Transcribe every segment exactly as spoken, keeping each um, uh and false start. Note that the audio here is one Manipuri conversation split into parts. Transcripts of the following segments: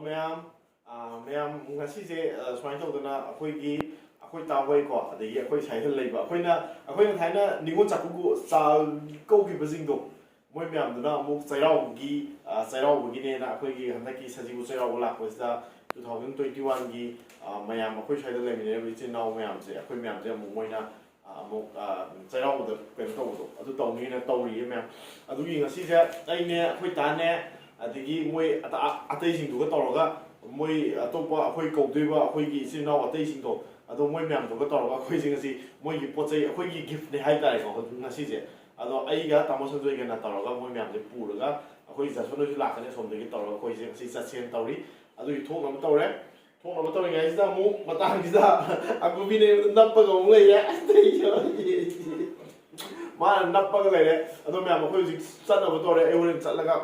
ꯃꯌꯥꯝ, ꯑꯥ, ꯃꯌꯥꯝ, ꯉꯁꯤꯁꯦ, ꯑꯥ, ꯁꯨꯃꯥꯏꯅ ꯇꯧꯗꯅ ꯑꯩꯈꯣꯏꯒꯤ, ꯑꯩꯈꯣꯏ ꯇꯥ ꯍꯣꯏꯀꯣ, ꯑꯗꯒꯤ ꯑꯩꯈꯣꯏ ꯁ꯭ꯋꯥꯏꯗ ꯂꯩꯕ, ꯑꯩꯈꯣꯏꯅ, ꯑꯩꯈꯣꯏꯅ ꯊꯥꯏꯅ ꯅꯤꯉꯣꯜ ꯆꯥꯛꯀꯧꯕ ꯆꯥ ꯀꯧꯈꯤꯕꯁꯤꯡꯗꯣ, ꯃꯣꯏ ꯃꯌꯥꯝꯗꯨꯅ ꯑꯃꯨꯛ ꯆꯩꯔꯥꯎꯕꯒꯤ, ꯑꯥ, ꯆꯩꯔꯥꯎꯕꯒꯤꯅꯦꯅ ꯑꯩꯈꯣꯏꯒꯤ ꯍꯟꯗꯛꯀꯤ ꯁꯖꯤꯕꯨ ꯆꯩꯔꯥꯎꯕ ꯂꯥꯛꯄꯁꯤꯗ two thousand twenty one ꯒꯤ, ꯑꯥ, ꯃꯌꯥꯝ ꯑꯩꯈꯣꯏ ꯁ꯭ꯋꯥꯏꯗ ꯂꯩꯃꯤꯟꯅꯔꯤꯕ ꯏꯆꯤꯜ ꯏꯅꯥꯎ ꯃꯌꯥꯝꯁꯦ, ꯑꯩꯈꯣꯏ ꯃꯌꯥꯝꯁꯦ ꯑꯃꯨꯛ ꯃꯣꯏꯅ, ꯑꯥ, ꯑꯃꯨꯛ, ꯑꯥ, ꯆꯩꯔꯥꯎꯕꯗ ꯀꯩꯅꯣ ꯇꯧꯕꯗꯣ, ꯑꯗꯨ ꯇꯧꯅꯤꯅ ꯇꯧꯔꯤꯌꯦ ꯃꯌꯥꯝ꯫ ꯑꯗꯨꯒꯤ ꯉꯁꯤꯁꯦ ꯑꯩꯅꯦ, ꯑꯩꯈꯣꯏ ꯇꯥꯅꯦ, ꯑꯗꯒꯤ ꯃꯣꯏ ꯑꯇ-, ꯑꯇꯩꯁꯤꯡꯗꯨꯒ ꯇꯧꯔꯒ, ꯃꯣꯏ ꯑꯇꯣꯞꯄ ꯑꯩꯈꯣꯏ ꯀꯧꯗꯣꯏꯕ ꯑꯩꯈꯣꯏꯒꯤ ꯏꯆꯤꯜ ꯏꯅꯥꯎ ꯑꯇꯩꯁꯤꯡꯗꯣ, ꯑꯗꯣ ꯃꯣꯏ ꯃꯌꯥꯝꯗꯨꯒ ꯇꯧꯔꯒ ꯑꯩꯈꯣꯏꯁꯦ ꯉꯁꯤ ꯃꯣꯏꯒꯤ ꯄꯣꯠ ꯆꯩ, ꯑꯩꯈꯣꯏꯒꯤ gift ꯅꯦ ꯍꯥꯏꯇꯥꯔꯦꯀꯣ ꯉꯁꯤꯁꯦ꯫ ꯑꯗꯣ ꯑꯩꯒ ꯇꯥꯃꯣ ꯁꯟꯖꯣꯏꯒꯅ ꯇꯧꯔꯒ ꯃꯣꯏ ꯃꯌꯥꯝꯁꯦ ꯄꯨꯔꯒ, ꯑꯩꯈꯣꯏ ꯖꯁꯣꯟ ꯍꯣꯏꯁꯨ ꯂꯥꯛꯀꯅꯤ ꯑꯁꯣꯝꯗꯒꯤ ꯇꯧꯔꯒ, ꯑꯩꯈꯣꯏꯁꯦ ꯉꯁꯤ ꯆꯠꯁꯦꯅ ꯇꯧꯔꯤ꯫ ꯑꯗꯨꯒꯤ ꯊꯣꯛꯅꯕ ꯇꯧꯔꯦ꯫ ꯊꯣꯛꯅꯕ ꯇꯧꯔꯤꯉꯩꯁꯤꯗ ꯑꯃꯨꯛ ꯃꯇꯥꯡꯁꯤꯗ ꯑꯀꯨꯕꯤꯅ ꯑꯩꯉꯣꯟꯗ ꯅꯞꯄꯒ ꯑꯃꯨꯛ ꯂꯩꯔꯦ꯫ ꯑꯇꯩ ꯃꯥꯅ ꯅꯞꯄꯒ ꯂꯩꯔꯦ꯫ ꯑꯗꯣ ꯃꯌꯥꯝ, ꯑꯩꯈꯣꯏ ꯍꯧꯖꯤꯛ ꯆꯠꯅꯕ ꯇꯧꯔꯦ꯫ ꯑꯩ ꯍꯣꯔꯦꯟ ꯆꯠꯂꯒ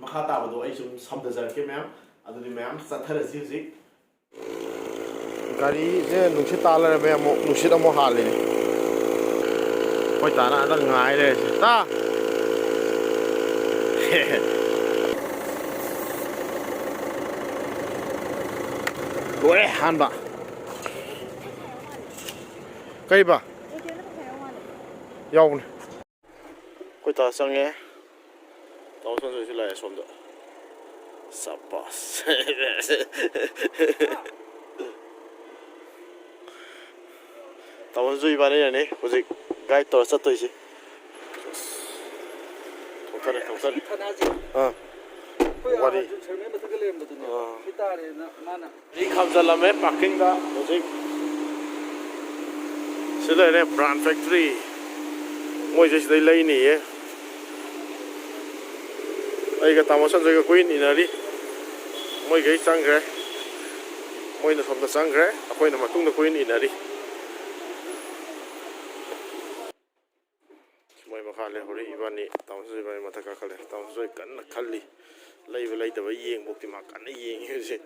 ꯃꯈꯥ ꯇꯥꯕꯗꯣ ꯑꯩ ꯁꯨꯝ ꯁꯝꯊꯖꯔꯛꯀꯦ ꯃꯌꯥꯝ꯫ ꯑꯗꯨꯗꯤ ꯃꯌꯥꯝ ꯆꯠꯊꯔꯁꯤ ꯍꯧꯖꯤꯛ꯫ ꯒꯥꯔꯤꯁꯦ ꯅꯨꯡꯁꯤꯠ ꯇꯥ ꯂꯩꯔꯝꯃꯦ, ꯑꯃꯨꯛ ꯅꯨꯡꯁꯤꯠ ꯑꯃꯨꯛ ꯍꯥꯜꯂꯤꯅꯦ꯫ ꯑꯩꯈꯣꯏ ꯇꯥꯅ ꯑꯗ ꯉꯥꯏ ꯂꯩꯔꯦ꯫ ꯇꯥ! ꯂꯣꯏꯔꯦ ꯍꯥꯟꯕ꯫ ꯀꯩꯕ? ꯌꯥꯎꯕꯅꯦ꯫ ꯑꯩꯈꯣꯏ ꯇꯥ ꯆꯪꯉꯦ꯫ ꯇꯥꯃꯣ ꯁꯟꯖꯣꯏꯁꯨ ꯂꯥꯛꯑꯦ ꯁꯣꯝꯗ꯫ ꯁꯕꯥꯁ꯫ ꯇꯥꯃꯣ ꯁꯟꯖꯣꯏ ꯏꯕꯥꯅꯤꯅꯅꯦ ꯍꯧꯖꯤꯛ guide ꯇꯧꯔ ꯆꯠꯇꯣꯏꯁꯦ꯫ ꯊꯣꯛꯊꯔꯦ, ꯊꯣꯛꯊꯔꯦ꯫ ꯑꯥ꯫ ꯋꯥꯔꯤ꯫ ꯑꯥ꯫ ꯒꯥꯔꯤ ꯈꯥꯝꯖꯜꯂꯝꯃꯦ parking ꯗ ꯍꯧꯖꯤꯛ꯫ ꯁꯤ ꯂꯩꯔꯦ brand factory꯫ ꯃꯣꯏꯁꯦ ꯁꯤꯗꯩ ꯂꯩꯅꯤꯌꯦ꯫ ꯑꯩꯒ ꯇꯥꯃꯣ ꯁꯟꯖꯣꯏꯒ ꯀꯣꯏꯏꯟ ꯏꯟꯅꯔꯤ꯫ ꯃꯣꯏꯈꯩ ꯆꯪꯈ꯭ꯔꯦ꯫ ꯃꯣꯏꯅ ꯁꯣꯝꯗ ꯆꯪꯈ꯭ꯔꯦ꯫ ꯑꯩꯈꯣꯏꯅ ꯃꯇꯨꯡꯗ ꯀꯣꯏꯏꯟ ꯏꯟꯅꯔꯤ꯫ ꯃꯣꯏ ꯃꯈꯥ ꯂꯩꯍꯧꯔꯤ꯫ ꯏꯕꯥꯅꯤ, ꯇꯥꯃꯣ ꯁꯟꯖꯣꯏ ꯏꯕꯥꯅꯤ ꯃꯊꯛ ꯀꯥꯈꯠꯂꯦ꯫ ꯇꯥꯃꯣ ꯁꯟꯖꯣꯏ ꯀꯟꯅ ꯈꯜꯂꯤ꯫ ꯂꯩꯕ ꯂꯩꯇꯕ ꯌꯦꯡꯕꯨꯛꯇꯤ ꯃꯥ ꯀꯟꯅ ꯌꯦꯡꯉꯤ ꯍꯧꯖꯤꯛ꯫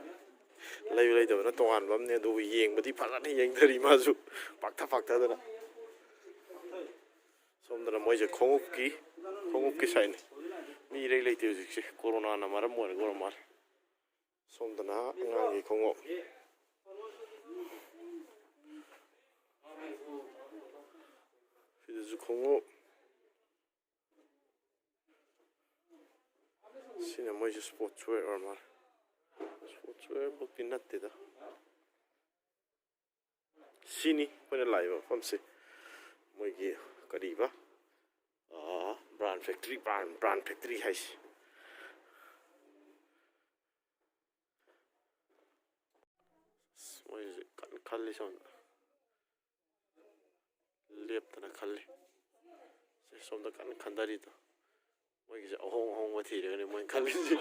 ꯂꯩꯕ ꯂꯩꯇꯕꯅ ꯇꯣꯉꯥꯟꯕ ꯑꯃꯅꯦ, ꯑꯗꯨꯕꯨ ꯌꯦꯡꯕꯗꯤ ꯐꯖꯅ ꯌꯦꯡꯊꯔꯤ ꯃꯥꯁꯨ, ꯄꯥꯛꯊ ꯄꯥꯛꯊꯗꯅ꯫ ꯁꯣꯝꯗꯅ ꯃꯣꯏꯁꯦ ꯈꯣꯡꯎꯞꯀꯤ, ꯈꯣꯡꯎꯞꯀꯤ side ꯅꯤ꯫ ꯃꯤ ꯏꯔꯩ ꯂꯩꯇꯦ ꯍꯧꯖꯤꯛꯁꯦ, ꯀꯣꯔꯣꯅꯥꯅ ꯃꯔꯝ ꯑꯣꯏꯔꯒ ꯑꯣꯏꯔ ꯃꯥꯜꯂꯦ꯫ ꯁꯣꯝꯗꯅ ꯑꯉꯥꯡꯒꯤ ꯈꯣꯡꯎꯞ꯫ ꯁꯤꯗꯁꯨ ꯈꯣꯡꯎꯞ꯫ ꯁꯤꯅ ꯃꯣꯏꯁꯦ sports wear ꯑꯣꯏꯔ ꯃꯥꯜꯂꯦ꯫ Sports wear ꯃꯛꯇꯤ ꯅꯠꯇꯦꯗ꯫ ꯁꯤꯅꯤ ꯑꯩꯈꯣꯏꯅ ꯂꯥꯛꯏꯕ ꯃꯐꯝꯁꯦ꯫ ꯃꯣꯏꯒꯤ ꯀꯔꯤꯕ? ꯑꯥ, brand factory, brand, brand factory ꯍꯥꯏꯁꯤ꯫ ꯑꯁ, ꯃꯣꯏꯁꯦ ꯀꯟꯅ ꯈꯜꯂꯤ ꯁꯣꯝꯗ꯫ ꯂꯦꯞꯇꯅ ꯈꯜꯂꯤ꯫ ꯁꯦ, ꯁꯣꯝꯗ ꯀꯟꯅ ꯈꯟꯊꯔꯤꯗꯣ꯫ ꯃꯣꯏꯒꯤꯁꯦ ꯑꯍꯣꯡ ꯑꯍꯣꯡꯕ ꯊꯤꯔꯒꯅꯤ ꯃꯣꯏꯅ ꯈꯜꯂꯤꯁꯦ꯫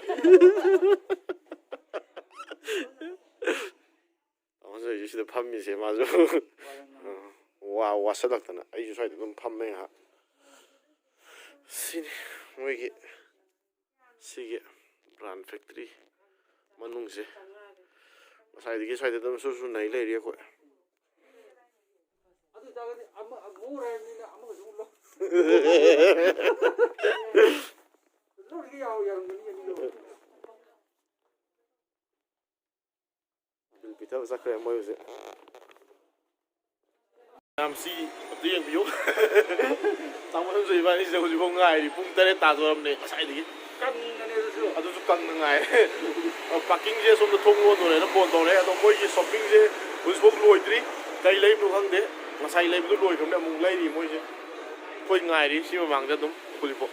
ꯇꯥꯃꯣ ꯁꯣꯏꯁꯨ ꯁꯤꯗ ꯐꯝꯃꯤꯁꯦ ꯃꯥꯁꯨ꯫ ꯋꯥ-, ꯋꯥꯁꯜꯂꯛꯇꯅ ꯑꯩꯁꯨ ꯁ꯭ꯋꯥꯏꯗ ꯑꯗꯨꯝ ꯐꯝꯃꯦ ꯉꯥꯏꯍꯥꯛ꯫ ꯁꯤꯅꯤ ꯃꯣꯏꯒꯤ ꯁꯤꯒꯤ brand factory ꯃꯅꯨꯡꯁꯦ꯫ ꯉꯁꯥꯏꯗꯒꯤ ꯁ꯭ꯋꯥꯏꯗ ꯑꯗꯨꯝ ꯁꯨꯔ ꯁꯨꯔ ꯅꯩ ꯂꯩꯔꯤ ꯑꯩꯈꯣꯏ꯫ ꯑꯗꯨ ꯑꯣꯏꯇꯥꯔꯒꯗꯤ ꯑꯃ, ꯑꯃ ꯃꯨꯔꯦ ꯍꯥꯏꯕꯅꯤꯅ ꯑꯃꯒꯁꯨ ꯑꯃꯨꯛ ꯂꯧ-, ꯂꯧꯔꯤꯒꯩ ꯌꯥꯎ-, ꯌꯥꯔꯝꯒꯅꯤ ꯑꯅꯤꯗꯣ꯫ ꯕꯤꯜ ꯄꯤꯊꯕ ꯆꯠꯈ꯭ꯔꯦ ꯃꯣꯏ ꯍꯧꯖꯤꯛ꯫ ꯃꯌꯥꯝ ꯁꯤ ꯑꯝꯇ ꯌꯦꯡꯕꯤꯌꯨ꯫ ꯇꯥꯃꯣ ꯁꯝꯖꯩ ꯏꯕꯥꯅꯤꯁꯤꯗ ꯍꯧꯖꯤꯛꯐꯥꯎ ꯉꯥꯏꯔꯤ꯫ ꯄꯨꯡ ꯇꯔꯦꯠ ꯇꯥꯗꯣꯔꯝꯅꯦ ꯉꯁꯥꯏꯗꯒꯤ꯫ ꯀꯪꯅꯅꯦ ꯑꯗꯨꯁꯨ꯫ ꯑꯗꯨꯁꯨ ꯀꯪꯅ ꯉꯥꯏꯔꯦ꯫ Parking ꯁꯦ ꯁꯣꯝꯗ ꯊꯣꯡ ꯂꯣꯟꯗꯣꯔꯦꯅ phone ꯇꯧꯔꯦ꯫ ꯑꯗꯣ ꯃꯣꯏꯒꯤ shopping ꯁꯦ ꯍꯧꯖꯤꯛꯐꯥꯎ ꯂꯣꯏꯗ꯭ꯔꯤ꯫ ꯀꯩ ꯂꯩꯕꯅꯣ ꯈꯪꯗꯦ꯫ ꯉꯁꯥꯏ ꯂꯩꯕꯗꯣ ꯂꯣꯏꯈ꯭ꯔꯕꯅꯦ꯫ ꯑꯃꯨꯛ ꯂꯩꯔꯤ ꯃꯣꯏꯁꯦ꯫ ꯑꯩꯈꯣꯏ ꯉꯥꯏꯔꯤ ꯁꯤ ꯃꯃꯥꯡꯗ ꯑꯗꯨꯝ ꯍꯧꯖꯤꯛꯐꯥꯎ꯫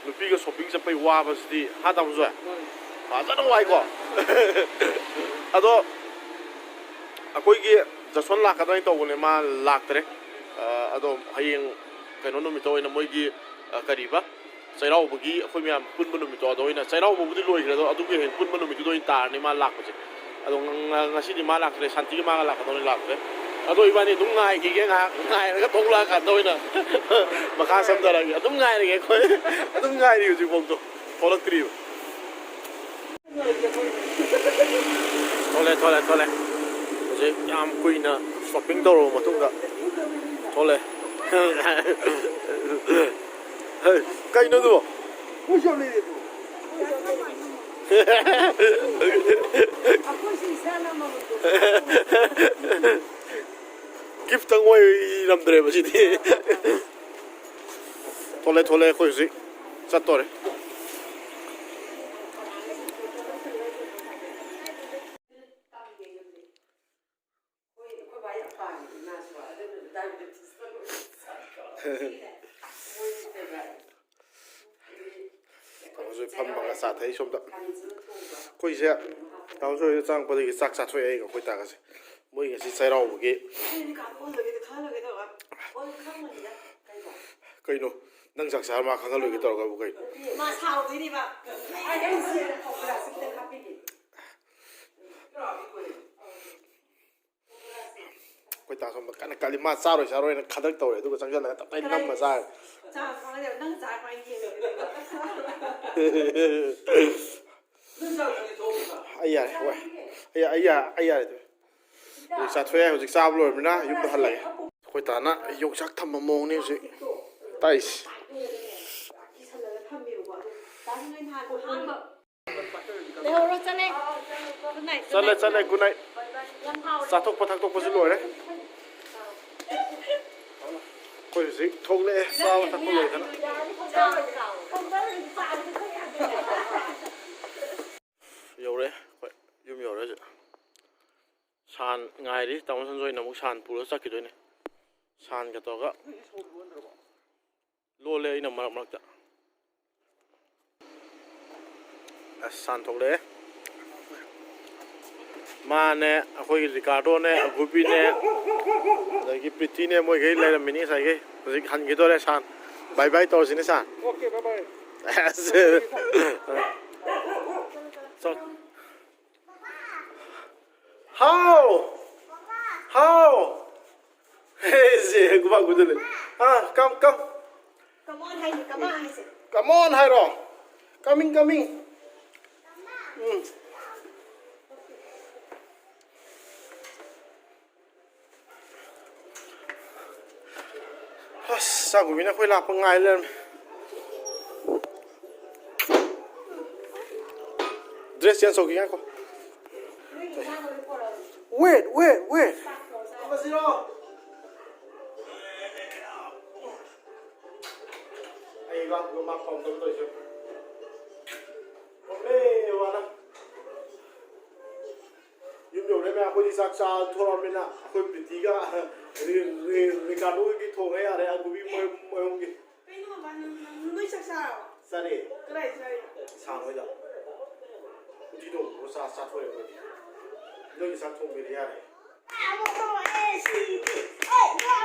ꯅꯨꯄꯤꯒ shopping ꯆꯠꯄꯩ ꯋꯥꯕꯁꯤꯗꯤ, ꯍꯥ, ꯇꯥꯃꯣ ꯖꯣꯏ? ꯐꯖꯅ ꯋꯥꯏꯀꯣ꯫ ꯑꯗꯣ ꯑꯩꯈꯣꯏꯒꯤ ꯖꯁꯋꯟ ꯂꯥꯛꯀꯗ꯭ꯔꯥ ꯍꯥꯏꯅ ꯇꯧꯕꯅꯦ, ꯃꯥ ꯂꯥꯛꯇ꯭ꯔꯦ꯫ ꯑ, ꯑꯗꯣ ꯍꯌꯦꯡ ꯀꯩꯅꯣ ꯅꯨꯃꯤꯠꯇ ꯑꯣꯏꯅ ꯃꯣꯏꯒꯤ, ꯑ, ꯀꯔꯤꯕ? ꯆꯩꯔꯥꯎꯕꯒꯤ ꯑꯩꯈꯣꯏ ꯃꯌꯥꯝ ꯄꯨꯟꯕ ꯅꯨꯃꯤꯠꯇꯣ, ꯑꯗꯣ ꯑꯣꯏꯅ, ꯆꯩꯔꯥꯎꯕꯕꯨꯗꯤ ꯂꯣꯏꯈ꯭ꯔꯦ, ꯑꯗꯣ ꯑꯗꯨꯒꯤ ꯍꯦꯛ ꯄꯨꯟꯕ ꯅꯨꯃꯤꯠꯇꯨꯗ ꯑꯣꯏꯅ ꯇꯥꯔꯅꯤ ꯃꯥ ꯂꯥꯛꯄꯁꯦ꯫ ꯑꯗꯣ ꯉ-, ꯉ-, ꯉꯁꯤꯗꯤ ꯃꯥ ꯂꯥꯛꯇ꯭ꯔꯦ, ꯁꯥꯟꯇꯤꯒ ꯃꯥꯒ ꯂꯥꯛꯀꯗꯧꯅꯤ, ꯂꯥꯛꯇ꯭ꯔꯦ꯫ ꯑꯗꯣ ꯏꯕꯥꯅꯤ ꯑꯗꯨꯝ ꯉꯥꯏꯈꯤꯒꯦ ꯉꯥꯏꯍꯥꯛ, ꯉꯥꯏꯔꯒ ꯊꯣꯛꯂꯛꯑꯀꯥꯟꯗ ꯑꯣꯏꯅ ꯃꯈꯥ ꯁꯝꯊꯔꯒꯦ꯫ ꯑꯗꯨꯝ ꯉꯥꯏꯔꯒꯦ ꯑꯩꯈꯣꯏ, ꯑꯗꯨꯝ ꯉꯥꯏꯔꯤ ꯍꯧꯖꯤꯛꯐꯥꯎꯗꯣ, ꯊꯣꯛꯂꯛꯇ꯭ꯔꯤꯕ꯫ ꯊꯣꯛꯂꯦ, ꯊꯣꯛꯂꯦ, ꯊꯣꯛꯂꯦ꯫ ꯍꯧꯖꯤꯛ ꯌꯥꯝ ꯀꯨꯏꯅ shopping ꯇꯧꯔꯕ ꯃꯇꯨꯡꯗ ꯊꯣꯛꯂꯦ꯫ ꯍꯩ, ꯀꯩꯅꯣ ꯑꯗꯨꯕꯣ? ꯑꯩꯈꯣꯏꯁꯨ ꯏꯁꯥꯅ ꯑꯃꯃꯝ ꯇꯧꯖꯕ꯫ Gift ꯇꯪ ꯑꯣꯏꯔꯝꯗ꯭ꯔꯦꯕ ꯁꯤꯗꯤ꯫ ꯊꯣꯛꯂꯦ, ꯊꯣꯛꯂꯦ, ꯑꯩꯈꯣꯏ ꯍꯧꯖꯤꯛ ꯆꯠꯇꯣꯔꯦ꯫ ꯇꯧꯕꯁꯨ ꯐꯝꯃꯒ ꯆꯥꯊꯩ ꯁꯣꯝꯗ꯫ ꯑꯩꯈꯣꯏꯁꯦ ꯇꯥꯃꯣ ꯁꯣꯏꯗ ꯆꯪꯉꯛꯄꯗꯒꯤ ꯆꯥꯛ ꯆꯥꯊꯣꯛꯑꯦ ꯑꯩꯒ ꯑꯩꯈꯣꯏ ꯇꯥꯒꯁꯦ꯫ ꯃꯣꯏ ꯉꯁꯤ ꯆꯩꯔꯥꯎꯕꯒꯤ꯫ ꯀꯩꯅꯣ? ꯅꯪ ꯆꯥꯛ ꯆꯥꯔ ꯃꯥ ꯈꯪꯍꯜꯂꯣꯏꯒꯦ ꯇꯧꯔꯒꯕꯨ ꯀꯩꯅꯣ? ꯃꯥ ꯁꯥꯎꯗꯣꯏꯅꯦꯕ꯫ ꯑꯩ ꯁꯤ ꯈꯣꯡꯒ꯭ꯔꯥꯁꯤ ꯈꯤꯇꯪ ꯍꯥꯞꯄꯤꯒꯦ꯫ ꯑꯩꯈꯣꯏ ꯇꯥ ꯁꯣꯝꯗ ꯀꯟꯅ ꯀꯜꯂꯤ꯫ ꯃꯥ ꯆꯥꯔꯣꯏ ꯆꯥꯔꯣꯏꯅ ꯈꯗꯔ ꯇꯧꯔꯦ, ꯑꯗꯨꯒ ꯆꯪꯁꯤꯜꯂꯒ ꯇꯞ ꯇꯥꯏ ꯅꯝꯃ ꯆꯥꯔꯦ꯫ ꯆꯥ ꯐꯪꯉꯗꯤ ꯅꯪ ꯆꯥ ꯀꯃꯥꯏꯅ ꯌꯦꯡꯗꯣꯏꯅꯣ? ꯑꯩ ꯌꯥꯔꯦ, ꯍꯣꯏ꯫ ꯑꯩ, ꯑꯩ ꯌꯥ-, ꯑꯩ ꯌꯥꯔꯦ ꯑꯗꯨ꯫ ꯍꯧꯖꯤꯛ ꯆꯥꯊꯣꯛꯑꯦ, ꯍꯧꯖꯤꯛ ꯆꯥꯕ ꯂꯣꯏꯔꯕꯅꯤꯅ ꯌꯨꯝꯗ ꯍꯜꯂꯒꯦ꯫ ꯑꯩꯈꯣꯏ ꯇꯥꯅ ꯌꯣꯡꯆꯥꯛ ꯊꯝꯕ ꯃꯑꯣꯡꯅꯤ ꯍꯧꯖꯤꯛ ꯇꯥꯛꯏꯁꯦ꯫ ꯂꯩꯍꯧꯔꯣ, ꯆꯠꯂꯦ꯫ Good night, good ꯆꯠꯂꯦ, night, ꯆꯠꯂꯦ, good night꯫ Good night꯫ ꯌꯥꯝ ꯍꯥꯎꯔꯦ꯫ ꯆꯥꯊꯣꯛꯄ ꯊꯛꯇꯣꯛꯄꯁꯨ ꯂꯣꯏꯔꯦ꯫ ꯑꯩꯈꯣꯏ ꯍꯧꯖꯤꯛ ꯊꯣꯛꯂꯛꯑꯦ, ꯆꯥꯕ ꯊꯛꯄ ꯂꯣꯏꯗꯅ꯫ ꯆꯥꯎ, ꯆꯥꯎ꯫ ꯌꯧꯔꯦ ꯑꯩꯈꯣꯏ, ꯌꯨꯝ ꯌꯧꯔꯦ ꯍꯧꯖꯤꯛ꯫ ꯁꯥꯟ ꯉꯥꯏꯔꯤ, ꯇꯥꯃꯣ ꯁꯟꯖꯣꯏꯅ ꯑꯃꯨꯛ ꯁꯥꯟ ꯄꯨꯔꯒ ꯆꯠꯈꯤꯗꯣꯏꯅꯦ꯫ ꯁꯥꯟꯒ ꯇꯧꯔꯒ ꯂꯣꯜꯂꯦ ꯑꯩꯅ ꯃꯔꯛ ꯃꯔꯛꯇ꯫ ꯑꯁ, ꯁꯥꯟ ꯊꯣꯛꯂꯛꯑꯦ꯫ ꯃꯥꯅꯦ, ꯑꯩꯈꯣꯏꯒꯤ ꯔꯤꯀꯥꯔꯗꯣꯅꯦ, ꯑꯒꯨꯄꯤꯅꯦ, ꯑꯗꯒꯤ ꯄ꯭ꯔꯤꯇꯤꯅꯦ, ꯃꯣꯏꯈꯩ ꯂꯩꯔꯝꯃꯤꯅꯤ ꯉꯁꯥꯏꯈꯩ꯫ ꯍꯧꯖꯤꯛ ꯍꯟꯈꯤꯗꯣꯔꯦ ꯁꯥꯟ꯫ Bye bye ꯇꯧꯔꯁꯤꯅꯦ ꯁꯥꯟ꯫ Okay, bye bye꯫ ꯑꯁ꯫ ꯆꯠ-, ꯍꯥꯎ! ꯍꯥꯎ! ꯍꯦ, ꯁꯦ, ꯈꯨꯕꯥꯛ ꯈꯨꯗꯣꯜꯂꯦ꯫ ꯑꯥ, come, come꯫ Come on ꯍꯥꯏꯅꯤ, come on ꯍꯥꯏꯁꯦ꯫ Come on ꯍꯥꯏꯔꯣ꯫ Coming, coming꯫ ꯎꯝ꯫ ꯑꯁ, ꯆꯥꯛꯒꯨꯝꯕꯤꯅ ꯑꯩꯈꯣꯏ ꯂꯥꯛꯄ ꯉꯥꯏ ꯂꯩꯔꯝꯃꯦ꯫ Dress change ꯇꯧꯈꯤꯒꯦ, ꯉꯥꯏꯈꯣ꯫ Wait, wait, wait. ꯑꯩ ꯂꯥꯛꯄꯒ ꯃꯥ ꯄꯥꯝꯗꯕ ꯇꯧꯔꯤꯁꯦ꯫ ꯄꯥꯝꯃꯦ, ꯋꯥꯅ꯫ ꯌꯨꯝ ꯌꯧꯔꯦ ꯃꯌꯥꯝ, ꯑꯩꯈꯣꯏꯗꯤ ꯆꯥꯛ ꯆꯥ ꯊꯣꯔꯛꯑꯃꯤꯅ ꯑꯩꯈꯣꯏ ꯄ꯭ꯔꯤꯇꯤꯒ ꯔꯤ-, ꯔꯤ-, ꯔꯤꯀꯥꯔꯗꯣꯒꯤ ꯊꯣꯡꯉ ꯌꯥꯔꯦ, ꯑꯒꯨꯕꯤ ꯃꯣꯏ, ꯃꯣꯏ ꯑꯍꯨꯝꯒꯤ꯫ ꯀꯩꯅꯣ ꯕꯕꯥ, ꯅꯪ, ꯅꯪ, ꯅꯣꯏ ꯆꯥꯛ ꯆꯥꯔꯕꯣ? ꯆꯥꯔꯦ꯫ ꯀꯗꯥꯏ ꯆꯥꯔꯤꯕ? ꯁꯥꯡ ꯍꯣꯏꯗ꯫ ꯎꯇꯤ ꯊꯣꯡꯕꯗꯣ ꯆꯥ-, ꯆꯥꯊꯣꯛꯑꯦ ꯑꯩꯈꯣꯏꯗꯤ꯫ ꯅꯣꯏꯒꯤ ꯆꯥꯛ ꯊꯣꯡꯕꯤꯔꯦ ꯌꯥꯔꯦ꯫ ꯑꯃꯨꯛ ꯇꯧꯔꯛꯑꯦ, ꯁꯤꯗꯤ꯫ ꯑꯦ, ꯅꯣꯏ